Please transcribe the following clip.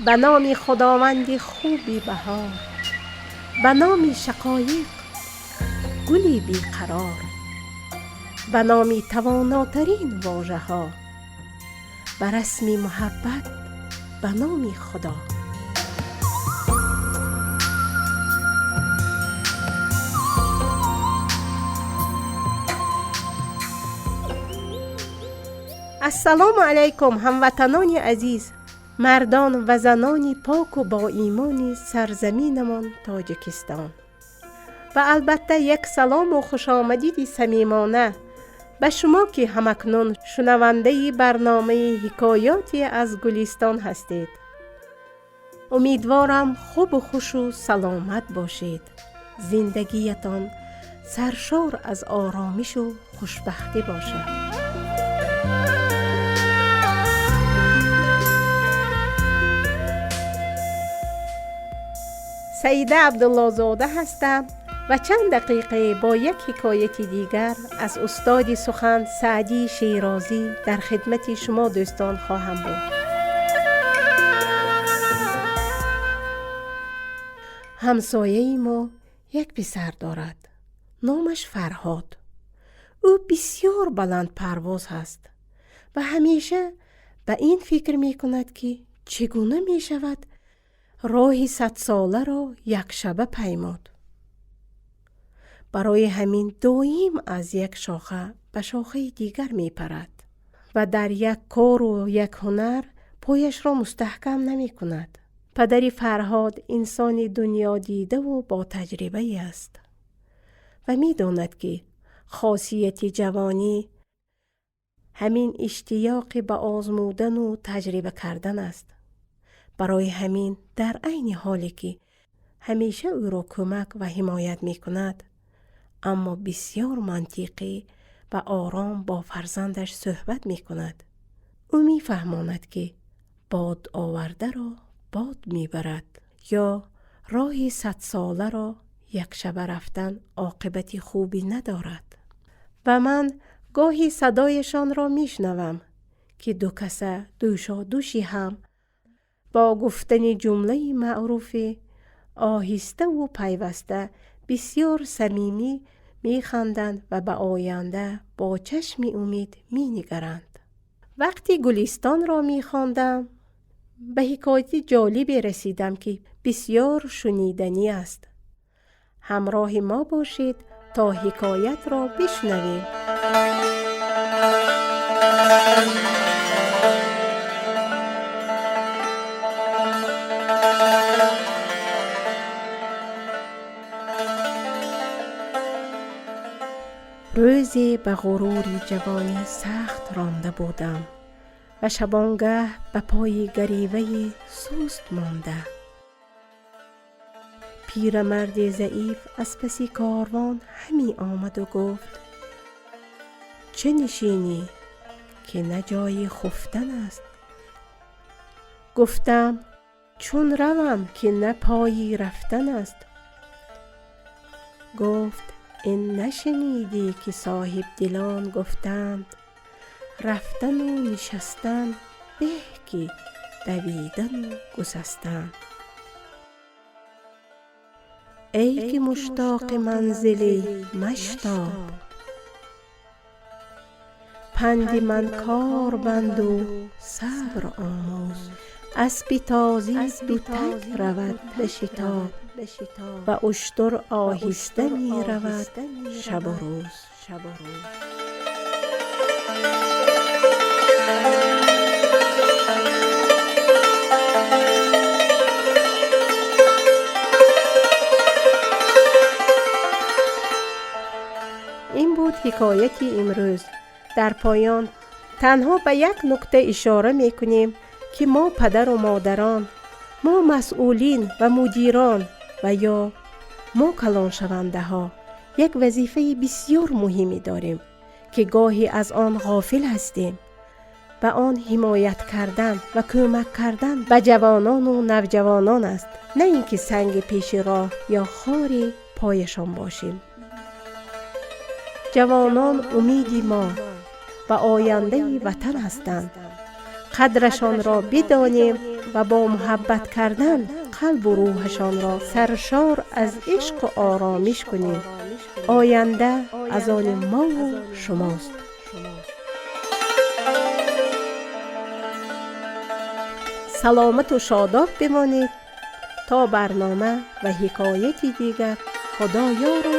Ба номи Худованди хуби баҳор, ба номи шақоиқ, гули беқарор, ба номи тавонотарин вожаҳо, ба расми муҳаббат, ба номи Худо. Ассалому алайкум, ҳамватанони азиз, мардон ва занони поку боимони сарзаминамон Тоҷикистон. Ва албатта як салому хушомадиди самимона ба шумо, ки ҳамакнун шунавандаи барномаи «Ҳикоёте аз Гулистон» ҳастед. Умедворам, хубу хушу саломат бошед, зиндагиятон саршор аз оромишу хушбахтӣ бошад. Саида Абдуллозода ҳастам ва чанд дақиқае бо як ҳикояти дигар аз устоди сухан Саъдии Шерозӣ дар хидмати шумо дӯстон хоҳам буд. Ҳамсояи мо як писар дорад, номаш Фарҳод. Ӯ бисёр баландпарвоз ҳаст ва ҳамеша ба ин фикр мекунад, ки чӣ гуна мешавад роҳи садсоларо якшаба паймуд. Барои ҳамин доим аз як шоха ба шохаи дигар мепарад ва дар як кору як ҳунар пояшро мустаҳкам намекунад. Падари Фарҳод инсони дунёдидаву ботаҷрибае аст ва медонад, ки хосияти ҷавонӣ ҳамин иштиёқи ба озмудану таҷриба кардан аст. Барои ҳамин дар айни ҳоле ки ҳамеша ӯро кӯмак ва ҳимоят мекунад, аммо бисёр мантиқӣ ва ором бо фарзандаш суҳбат мекунад. Ӯ мефаҳмонад, ки бод овардаро бод мебарад ё роҳи садсоларо якшаба рафтан оқибати хубӣ надорад. Ва ман гоҳи садояшонро мешунавам, ки ду каса дӯшодӯши ҳам бо гуфтани ҷумлаи маъруфи оҳиставу пайваста бисёр самимӣ механданд ва ба оянда бо чашми умед менигаранд. Вақти Гулистонро мехондам, ба ҳикояти ҷолибе расидам, ки бисёр шуниданӣ аст. Ҳамроҳи мо бошед, то ҳикоятро бишнавем. Рӯзе ба ғурури ҷавонӣ сахт ронда будам ва шабонгаҳ ба пои гариваи суст монда. Пирамарди заиф аз паси корвон ҳамӣ омаду гуфт: «Чӣ нишинӣ, ки на ҷои хуфтан аст?» Гуфтам: «Чун равам, ки на пои рафтан аст?» Гуфт: «Ин нашунидӣ, ки соҳибдилон гуфтанд: рафтану нишастан беҳ, ки давидану гусастан?» Эй ки муштоқи манзилӣ, маштоб, панди ман кор банду сабр омӯз. Аспи тозӣ дутак равад ба шитоб ва уштур оҳиста меравад шабу рӯз. Ин буд ҳикояти имрӯз. Дар поён танҳо ба як нукта ишора мекунем, ки мо падару модарон, мо масъулин ва мудирон ва ё мо калоншавандаҳо як вазифаи бисёр муҳиме дорем, ки гоҳе аз он ғофил ҳастем, ва он ҳимоят кардан ва кӯмак кардан ба ҷавонону навҷавонон аст, на ин ки санги пеши роҳ ё хори пояшон бошем. Ҷавонон умеди мо ва ояндаи ватан ҳастанд. Қадрашонро бидонем ва бо муҳаббат кардан қалбу рӯҳашонро саршор аз ишқу оромиш кунем. Оянда аз они мову шумост. Саломату шодоб бимонед то барнома ва ҳикояти дигар. Худо ёру